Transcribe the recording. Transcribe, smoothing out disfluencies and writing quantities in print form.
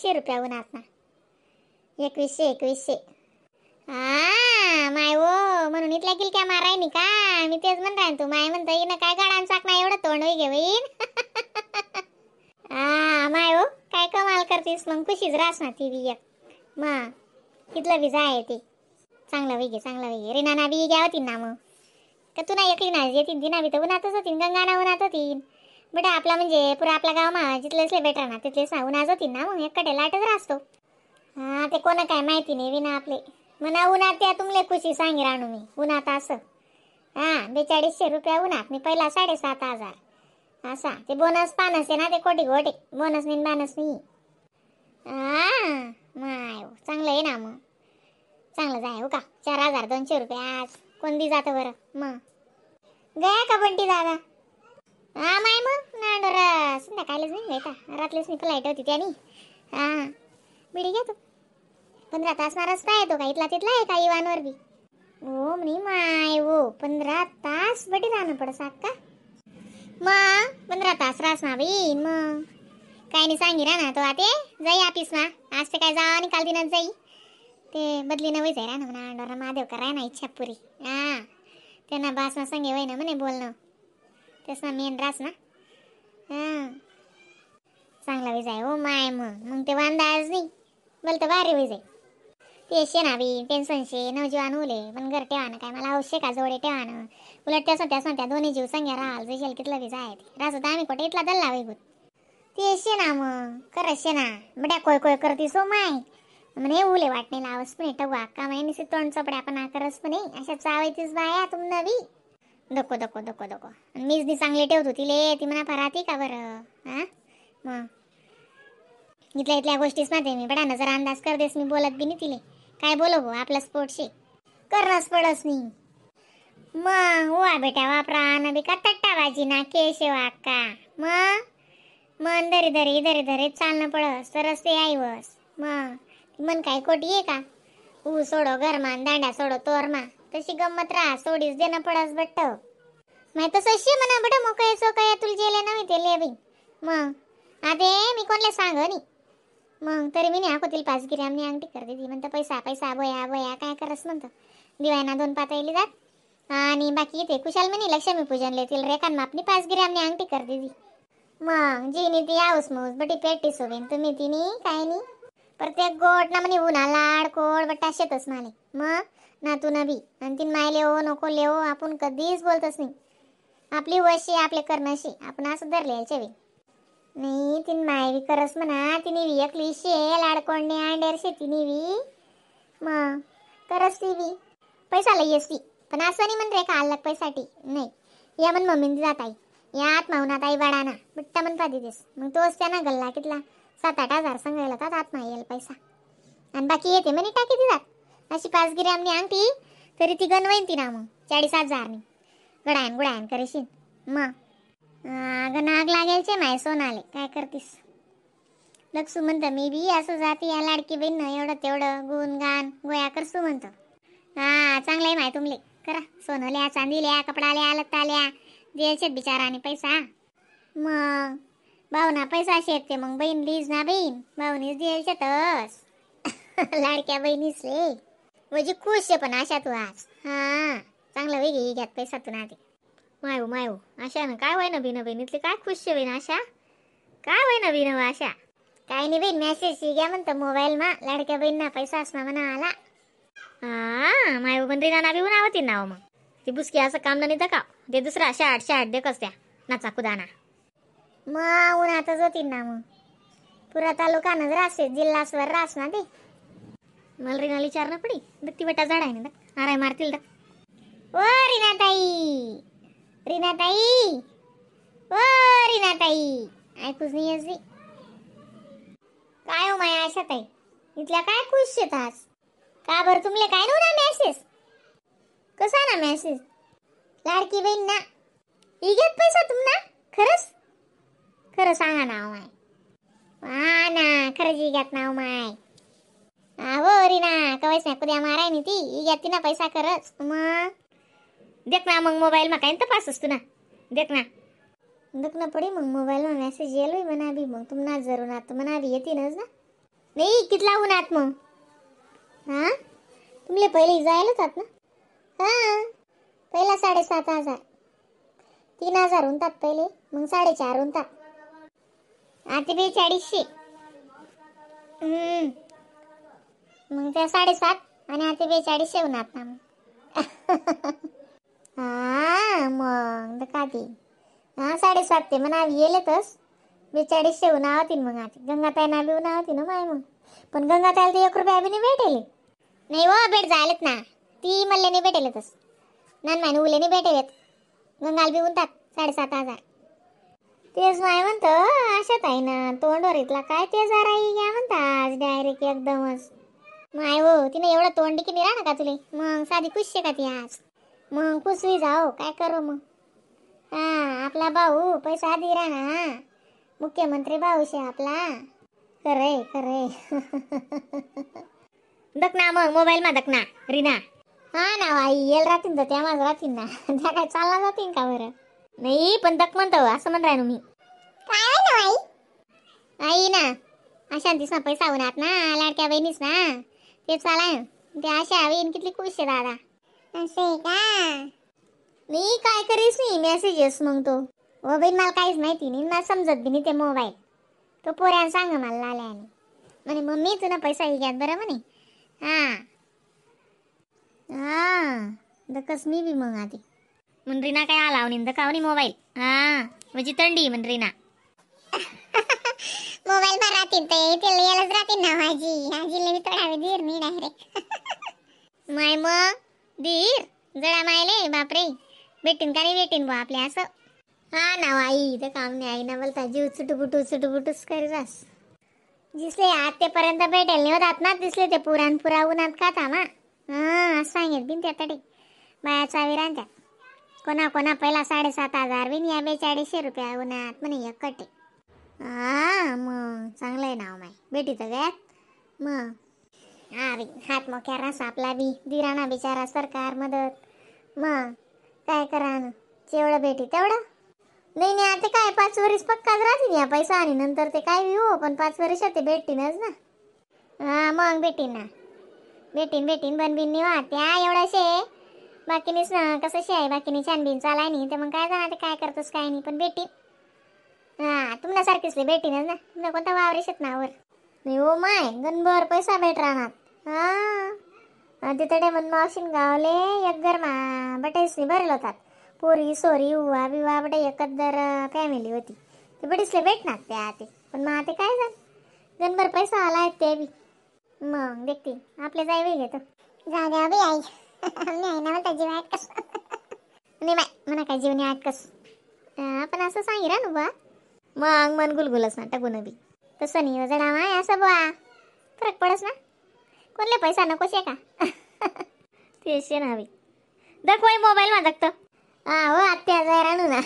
2100 रुपया उन्हात ना, 2100 2100. हा माय वो म्हणून इथल्या किलक्या माराय नी का? मी तेच म्हणताय तू माय म्हणता येईन काय गाडान चाक नाही एवढं तोंड होई घे बहीण. हा माय हो काय कमाल करतीस मग, खुशीच रास ना ती बी एक. मग तिथलं बी जाय ते चांगलं वैगे, चांगलं वैगे. रिनाना बी घ्या होती ना मग, का तू ना एकली ना येतीन, ती ना बी तर उन्हातच होतीन, गंगाना उन्हात होतीन. बेटा आपला म्हणजे पुरा आपला गाव मा जिथलेच बेटर ना तिथलेच ना उन्हाच होतीन ना मग, एककडे लाटच राहतो. हा ते कोणा काय माहिती नाही विना आपले म्हणा उन्हात त्या तुमले खुशी सांगी राणू मी उन्हात असं. हा 4200 रुपया उन्हात मी पहिला 7500 असा ते बोनस पानस आहे ना ते कोटी गोटे बोनस नाही बानस नाही. हा माय चांगलं आहे ना मग, चांगलं जाय हो का. 4200 रुपये आज कोणती जातं बरं मग. गया का बंटी दादा? हा माय मग नांडोर संध्याकाळीच नाही बेटा, रात्रीच नाही फ्लाईट होती त्यानी. हा बिडी घ्या तू 15 तास ना रस्ता आहे तो का इथला तिथला आहे का इवानवर बी. हो म्हणे माय हो 15 तास बटी राहणं पड सात का मग 15 तास रास ना बाई. मग काय नाही सांगी राहणार तो आते जाई ऑफिस मा, आज ते काय जावा आणि काल दिनात जाई ते बदली नवी जाई राहणार म्हणा. अंडोरा महादेव कराय ना इच्छा पुरी. हा त्यांना बासना संगे वय ना म्हणे बोलणं तेच ना मेन रास ना. हा चांगला वे जाय हो माय मग, मग ते वांदा आज नाही बोलतं भारी वे जाई. ते शे ना बी टेन्शन शे नवजीवान उले पण घर ठेवा ना काय मला आवश्यक का जोडे ठेवा ना. उलट त्यास त्या त्या दोन्ही जीव संग्या राहाल जशेल कितलं बी जाय रास होता आम्ही कोठे इथला दल्ला वैगुत ते शे ना मग खरंच शे ना बड्या कोय कोय करतीस हो माय म्हणे उले वाटणे लावस म्हणे टवा का म्हणे निसे तोंड चपड्या पण करस म्हणे अशा चावायतीस बाया तुम नवी धको धको धको धको. मीच नी चांगले ठेवतो तिले ती म्हणा राहते का बरं. हा मग इथल्या इथल्या गोष्टीच माहिती मी बडा नजर अंदाज करतेस मी बोलत बी नाही तिले काय बोलो भो आपला स्पोर्टशी करणंच पडस नाही मग. वा बेटा वापरा ना बी का तट्टा भाजी ना केश वाका मग मन धरी धरी धरी धरी चालणं पडस तरच ते आईवस मग. मन काय कोटी आहे का ऊ सोडो घरमान दांडा सोडो तोरमा तशी गंमत राहा सोडीच देणं पडस बट्ट माय तसं शे म्हणा बट मोकळे चोकळे तुला जेले नव्हे ते ले बाई मग. आते मी कोणले सांग नी मग तरी मी नाही हाकोतील 5 ग्रॅमनी अंगठी करते ती म्हणतं पैसा पैसा बोया बोया काय करस म्हणतं. दिवायना 2 पाता जात आणि बाकी इथे कुशाल म्हणे लक्ष्मी पूजन लेतील रेखान मापनी 5 ग्रॅमनी अंगठी करते ती मग. जीनी ती आऊस मऊस बटी पेटी सोबेन तुम्ही तिनी काय नाही प्रत्येक गोट ना म्हणे उन्हा लाड कोड बट्टा शेतच माले मग ना तू ना बी आणि तीन मायले हो नको लेहो आपण कधीच बोलतच नाही. आपली वशी आपले करणशी आपण असं धरले चवी नाही तीन माय बी करस म्हणा तिने बी एकली शे लाडकोडणे अंडेर शे तिने बी मग करस ती बी पैसा लई असती पण असं नाही म्हण रे का अलग पैसाठी नाही. या म्हण मम्मीने जात आई या आत्मा उन्हात आई वाडाना बिट्टा म्हण पादी देस मग तोच त्यांना गल्ला कितला 7-8 हजार सांगायला होता आत्मा येईल पैसा आणि बाकी येते म्हणे टाकी ती जात अशी 5 ग्रॅमनी अंगठी तरी ती गणवैन ती ना मग 40,000 गडायन गुडायन करेशीन मग. अगं नाग लागेलचे माय सोनाले काय करतीस लक्सू म्हणतं मी बी असं जाते या लाडकी बहीण ना एवढं तेवढं गुण गान गोया करसू म्हणतं. हा चांगलं आहे माय तुमले करा सोनं ल्या चांदी ल्या कपडा ल्या लत्ता ल्या द्यायचे बिचाराने पैसा मग भाऊना पैसा शेतते मग बहीण लीज ना बहीण भाऊनीच द्यायचे तस लाडक्या बहिणीच ले म्हणजे खुश आहे पण अशा तू आज. हा चांगलं वेगळी घ्यात पैसा तू ना ते मायू मायू आशा ना काय व्हाय ना बिन बहीण इथली काय खुश आहे बहीण आशा काय व्हाय ना बिन आशा काय नाही बहीण मेसेज घ्या म्हणतं मोबाईल मा लाडक्या बहीण ना पैसा असणार म्हणा आला. हा मायू पण रिना बी उन्हावती ना मग ती बुसकी असं काम नाही का ते दुसरा शाट शाट देखस त्या नाचा कुदाना मग उन्हातच होती ना मग पुरा तालुका न रास जिल्हासवर रास ना ते. मला रिनाला विचार ना पडी दत्ती ती बटा झाड आहे ना आराय मारतील the. ओ रिनाताई रिनाताई ओ रिनाताई ऐकूच नाही असे काय हो माया आशा ताई इथल्या काय खुश शेत आज का बरं तुमले काय नव्हता मेसेज कसा ना मेसेज लाडकी बहीण ना ही घेत पैसा तुमना खरंच खरं सांगा ना माय. हा ना खरंच ही घेत ना माय. हो रीना कवायच नाही कुद्या माराय नी ती ही घेत ना पैसा खरंच मग. देख ना मग मोबाईल मा काय तपासस तू ना देख ना दुखणं पडी मग मोबाईल मा मेसेज येलोय म्हणा बी मग तुम्हाला जरूर आता म्हणा बी येतीनच ना. नाही कितला उन्हात मग? हा तुमले पहिले जायलाच आहात ना? हा पहिला 7,500 3,000 उंतात पहिले, मग 4.5 उंतात, आता 4,250. मग त्या 7.5 आणि आता 4,250 उन्हात ना मग. हा मग का ती हा 7.5 ते म्हणा येलेतच 4,250 उन्हावतीन मग. आता गंगाताई ना बी उन्हावती ना माय मग, पण गंगाताईला तर 1 रुपया बी नाही भेटेल. नाही हो भेट जायलेत ना ती, मल्ले नाही भेटेलतच नान मायनं उले नाही भेटेलेत. गंगाला बी उंतात 7,500. तेच माय म्हणतं अशात आहे ना तोंडवर इथला काय ते जरा घ्या म्हणता डायरेक्ट एकदमच. माय हो तिने एवढं तोंड की नाही राहणार का तुले? मग साधी खुश आहे का ती आज? मग खुशवी जाओ काय करू मग. हा आपला भाऊ पैसा आधी राहणार, मुख्यमंत्री भाऊ शे आपला. खरे खरे. दखना मग मोबाईल मा दखना रीना. हा ना आई येल राहतीन तर त्या माझ राहतीन ना, त्या काय चालला जातीन का बरं? नाही पण दक म्हणतो असं म्हण राहिलो मी. काय ना आई आई ना अशांतीस ना पैसा होणार ना लाडक्या बहिणीस ना ते चालाय ते अशा बहीण किती खुश आहे दादा. असं का? मी काय करीस नाही मेसेजेस मग तो. ओ बहीण मला काहीच माहिती नाही, मला समजत बी नाही ते मोबाईल. तो पोऱ्यानं सांग मला लाल्याने म्हणे मम्मी तुला पैसा घ्यात बरं म्हणे. हा हा दकस मी बी मग आधी म्हण रीना काय आला नाही दकावनी मोबाईल. हा म्हणजे थंडी म्हण रीना. मोबाईल मा राहतील ते ते यायलाच राहतील ना माझी आजीला मी थोडा वेळ धीर नाही डायरेक्ट. माय मग धीर जळा मायले बापरे भेटीन का नाही भेटीन बा आपल्या असं. हा ना आई तर काम नाही आई ना बोलता जीव चुटुपुटू चुटुपुटूच करी जास. दिसले आत्तेपर्यंत भेटेल नाही होतात ना दिसले ते पुराण पुरा उन्हात खाता मा. हा असं सांगेल बिन त्या तडी बाया चावी त्या कोणा कोणा पहिला 7,500 बिन या 4,250 रुपया उन्हात म्हणे एक कटे. हा मग चांगलं आहे नाव माय बेटी तर गयात मग. हा बी हात मोक्या रास आपला बी दिराना बिचारा सरकार मदत मग काय करा ना जेवढं भेटी तेवढं. नाही नाही आता काय 5 वर्ष पक्काच राहतील या पैसा आणि नंतर ते काय बी हो पण 5 वर्षात ते भेटतीनच ना. हा मग भेटीन ना भेटीन भेटीन बनबिन नाही वा त्या एवढं शे बाकीनीच ना कसं शे आहे बाकीनी छानबीन चालाय नाही तर मग काय जाणार ते काय करतोस काय नाही पण भेटीन. हा तुम्हाला सारखीच भेटीनच ना तुम्हाला कोणता वावर शेत ना वर. नाही हो माय गणभर पैसा भेट राहणार. हा तिथे मन मावशीन गावले एक घर मा बटेसनी भरेल होतात पोरी सोरी उवा बिवा बटे एकंदर फॅमिली होती ते बडीसले भेटणार त्या ते पण मग ते काय झालं गणभर पैसा आला आहे ते बी मग देखते आपले जाय वेळ घेतो जाऊ द्या बी आई नाही ना म्हणता जीव आटकस. नाही बाय म्हणा काय जीवनी आटकस पण असं सांगी ना बा मग मन गुलगुलच ना टाकून बी तसं नाही जडा माय असं बा फरक पडस ना कोणले पैसा नकोश आहे का? तेच ना हवी दखवाय मोबाईल मा दखतं. हा हो आत्या जाय राणू ना.